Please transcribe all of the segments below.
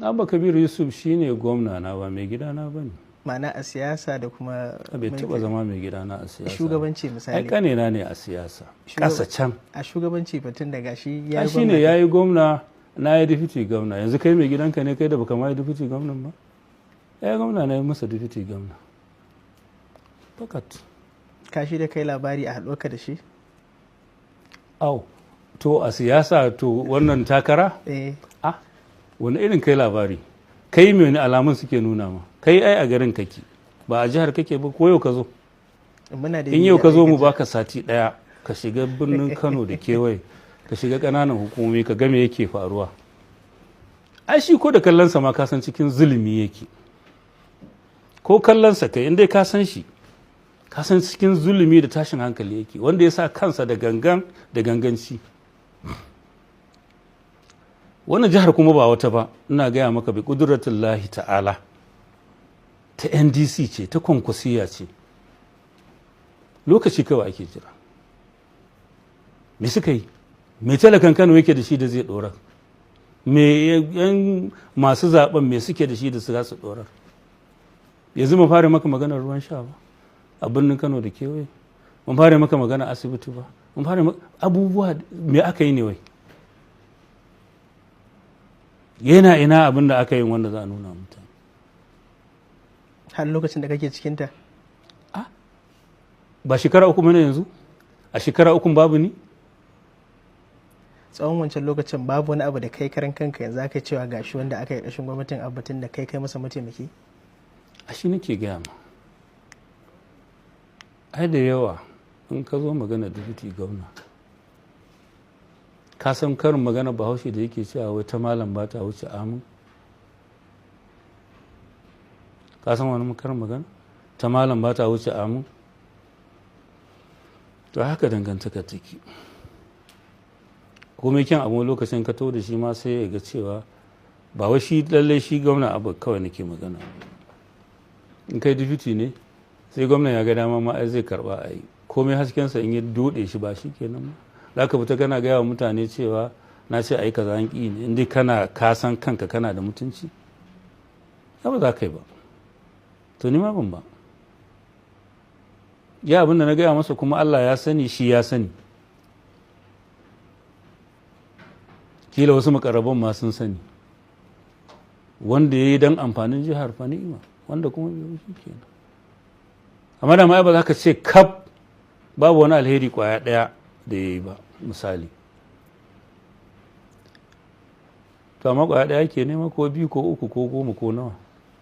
Abba Kabir Yusuf shine gwamna na, ba mai gidana ba ne. Ma'ana a siyasa da kuma Bai taba zama mai gidana a siyasa. Shugabanci Ai misali. Kanena ne a siyasa. Ƙasa can. A shugabanci, batun da gashi ya Ya yi shine gwamna. Ya yi gwamna, na yi deputy gwamna. Yanzu kai mai gidanka ne, kai da baka ma yi deputy gwamnan ba. Ya yi gwamna, na yi masa deputy gwamna. Fakat. Ka shi da kai labari a haɗuwarka da shi? Au, to a siyasa, to wannan takara? Eh. Ah, wani irin kai labari? Kai mai wani alamun suke nuna ma? Kai ai a garin kake, ba a jihar kake ba, ko yau ka zo? Muna da In yau ka zo, mu baka sati ɗaya ka shiga birnin Kano da kewaye, ka shiga ƙananan hukumomi, ka ga me yake faruwa. Ai shi ko da kallonsa ma ka san cikin zulumi yake. Ko kallonsa kai, in dai ka san shi, ka san cikin zulumi da tashin hankali yake, wanda ya sa kansa da gangan da ganganci. Wannan jihar kuma ba wata ba, ina gaya maka, bi ƙudratullahi ta'ala, ta NDC ce, ta Kwankwasiya ce. Lokaci kawai ake jira. Me suka yi? Me talakan Kano yake da shi da zai ɗorar? Me yan masu zaben, me suke da shi da su za su ɗorar? Yanzu mu fara maka maganar ruwan sha ba a birnin Kano da kewaye, mun fara maka magana asibiti ba, mun fara abubuwa. Me aka yi ne wai? Yana ina abin da aka yi wanda za a nuna mutane? Har lokacin da kake cikinta? Ba shekara 3 mana yanzu? A shekara 3 babu ni? Tsawon wancan lokacin babu wani abu da kai karan kanka yanzu aka cewa gashi wanda aka yi ƙarshen gwamnatin Abbatin da kai kai masa mataimaki? A shi nake gaya ma, ai da yawa in ka zo magana deputy gwamna, ka san karin magana Bahaushe da yake cewa wai ta malam ba ta wuce amin. Ka san wani karin magana, ta malam ba ta wuce amin? To haka dangantaka take. Komai kyan abu, lokacin ka to da shi ma sai ya ga cewa ba wai shi lalle shi gwamna Abu kawai nake magana. In kai deputy ne, sai gwamnan ya ga dama ma ai zai karba a yi. Komai haskensa, in ya dode shi, ba shi kenan ba? Za ka fita kana gaya wa mutane cewa na ce a yi kaza an ƙi ne. In dai kana ka san kanka kana da mutunci, ba za ka yi ba. To ni ma ban ba. Ya abin da na gaya masa kuma Allah ya sani, shi ya sani, kila wasu makarraban ma sun sani. Wanda ya yi don amfanin jihar, fa ni'ima, wanda kuma bai, shi kenan. Amma da ma ba za ka ce kaf babu wani alheri kwaya ɗaya da ya yi ba misali. To amma kwaya ɗaya ke nema, ko biyu ko uku ko 10 ko nawa?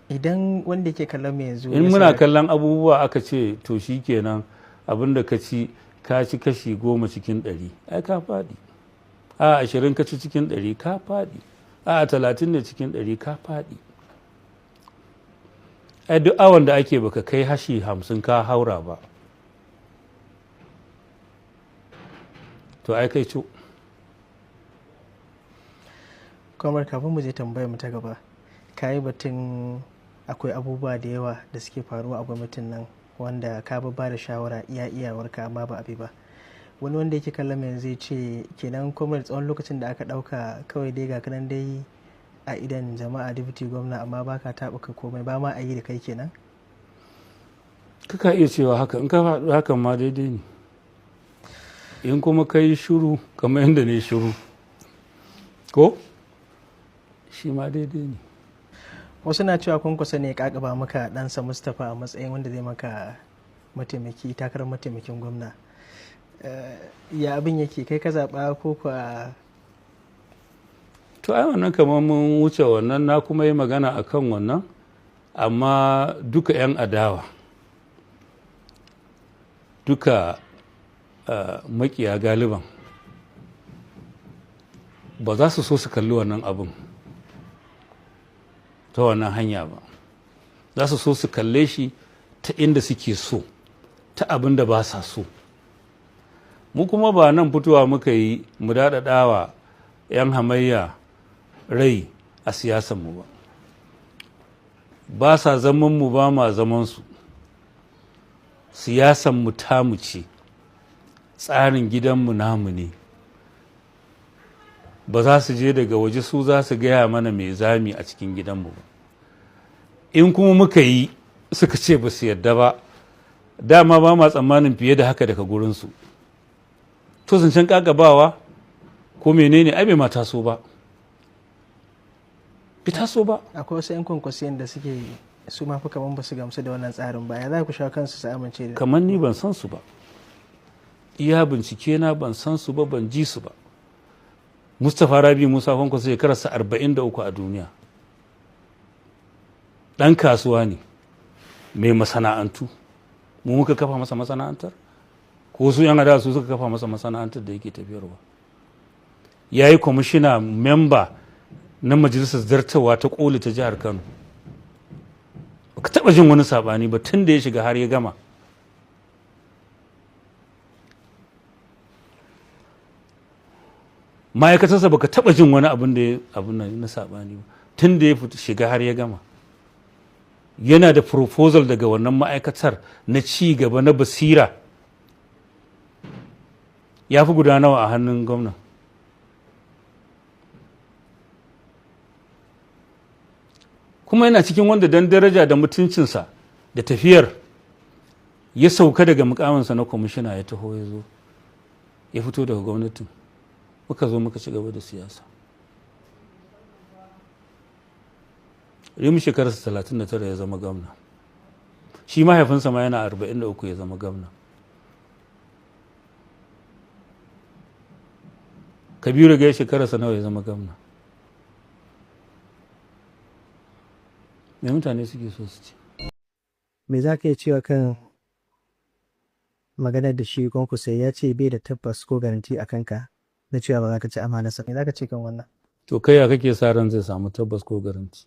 Idan wanda ke kallon mu yanzu In ya muna kallon abubuwa, aka ce to shi kenan, abin da ka ci, ka ci kashi 10 cikin 100, ai ka faɗi. A 20 ka ci cikin 100, ka faɗi. A 30 ne cikin 100, ka faɗi. Ai duk awon da ake, baka kai hashi 50 ka haura ba, to ai kai co. Kamar kafin mu je tambayar mu ta gaba, ka yi batun akwai abubuwa da yawa da suke faruwa a gwamnatin nan wanda ka ba da shawara iya iyawarka amma ba a bi ba. Wani wanda yake kallon mu yanzu zai ce kenan kuma tsawon lokacin da aka dauka kawai dai ga kanan dai a idan jama'a deputy gwamna, amma baka taɓuka komai ba ma a yi da kai kenan? Kaka iya cewa haka. In ka faɗi hakan ma daidai ne. In kuma ka yi shiru kamar yadda ne shiru ko, shi ma daidai ne. Wasu na cewa Kwankwaso ne ya kakaba maka ɗansa Mustapha a matsayin wanda zai maka mataimaki, takarar mataimakin gwamna. Ya abin yake? Kai ka zaɓa ko kuwa? To ai wannan kamar mun wuce wannan, na kuma yi magana akan wannan. Amma duka 'yan adawa, duka makiya galiban ba za su so su kalli wannan abin ta wannan hanya ba. Za su so su kalle shi ta inda suke so, ta abin da ba sa so. Mu kuma ba nan fitowa muka yi mu daɗaɗawa 'yan hamayya rai a siyasanmu ba. Ba sa zaman mu, ba ma zamansu. Siyasanmu tamu ce, tsarin gidanmu namu ne. Ba za su je daga waje su za su gaya mana me zami a cikin gidanmu ba. In kuma muka yi, suka ce ba su yadda ba, dama ba ma tsammanin fiye da haka daga gurinsu. To, zancen kakabawa ko menene ai bai ma taso ba, bai taso ba. Akwai wasu 'yan Kwankwasiyan da suke su ma fi kaman ba su gamsu da wannan tsarin ba. Ya za ku shawo kansu su amince da? Kamar ni ban san su ba. Iya bincike na, ban san su ba, ban ji su ba. Mustapha Rabi Musa Kwankwaso, shekararsa 43 a duniya, ɗan kasuwa ne mai masana'antu. Mu muka kafa masa masana'antar ko su yan adawa su suka kafa masa masana'antar da yake tafiyarwa? Ya yi kwamishina, memba na majalisar zartawa ta koli ta jihar Kano. Baka taɓa jin wani saɓani ba tun da ya shiga har ya gama. Ma'aikatarsa, baka taɓa jin wani abin da ya abin na saɓani ba tun da ya shiga har ya gama. Yana da proposal daga wannan ma'aikatar na ci gaba na basira ya fi guda nawa a hannun gwamna? Kuma yana cikin wanda don daraja da mutuncinsa da tafiyar ya sauka daga mukaminsa na kwamishina, ya taho, ya zo ya fito daga gwamnatin, muka zo muka ci gaba da siyasa. Rimu shekararsa 39 ya zama gwamna. Shi mahaifinsa ma yana 43 ya zama gwamna. Kabiru ga shekararsa nawa ya zama gwamna? Me mutane suke so su ce? Me za ka iya cewa kan maganar da shi Kwankwaso ya ce bai da tabbas ko garanti a kanka na cewa ba za ka ci amanarsa? Me za ka ce kan wannan? To, kai ya kake sa ran zai samu tabbas ko garanti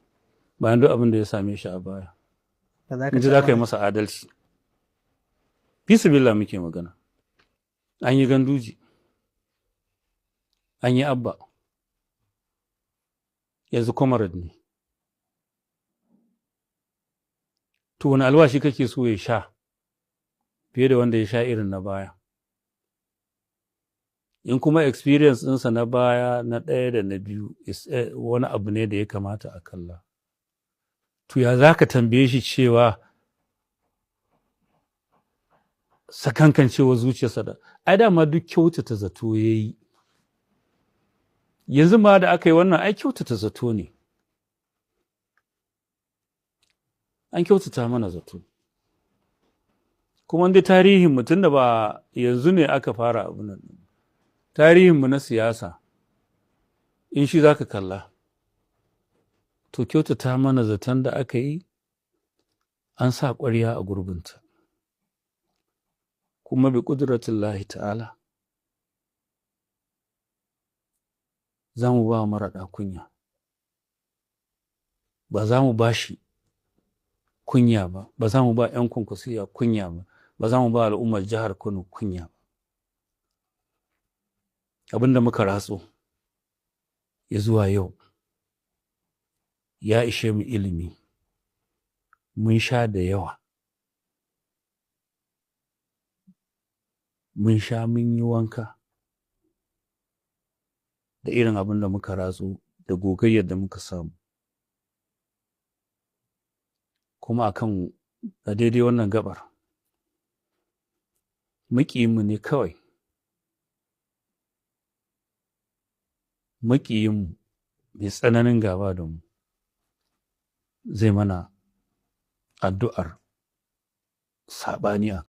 bayan duk abin da ya same shi a baya? Ba za ka In ci ji za ka yi amana- masa adalci, fisbillah muke magana. An yi Ganduji, an yi Abba, yanzu comrade ne. To, wani alwashi kake so ya sha fiye da wanda ya sha irin na baya? In kuma experience ɗinsa na baya, na ɗaya da na biyu, wani abu ne da ya kamata a kalla, to ya za ka tambaye shi cewa sakankancewa zuciyarsa da ai dama duk kyautata zato ya yi. Yanzu ma da aka yi wannan, ai kyautata zato ne, an kyautata mana zato. Kuma dai tarihin mutum da ba yanzu ne aka fara abu nan, tarihinmu na siyasa, in shi za ka kalla, to kyautata mana zaton da aka yi, an sa ƙwarya a gurbinta. Kuma bi ƙudratin ta'ala za mu ba mara kunya. Ba za mu ba shi kunya ba, ba za mu ba 'yan Kwankwasiya kunya ba, ba za mu ba al'ummar jihar Kano kunya ba. Abin da muka ratso ya zuwa yau ya ishe mu ilimi. Mun sha da yawa, mun sha, mun yi wanka da irin abin da muka ratso da gogayyar da muka samu. Kuma akan a daidai wannan gabar, maƙiyinmu ne kawai, maƙiyinmu mai tsananin gaba da mu zai mana addu'ar saɓani a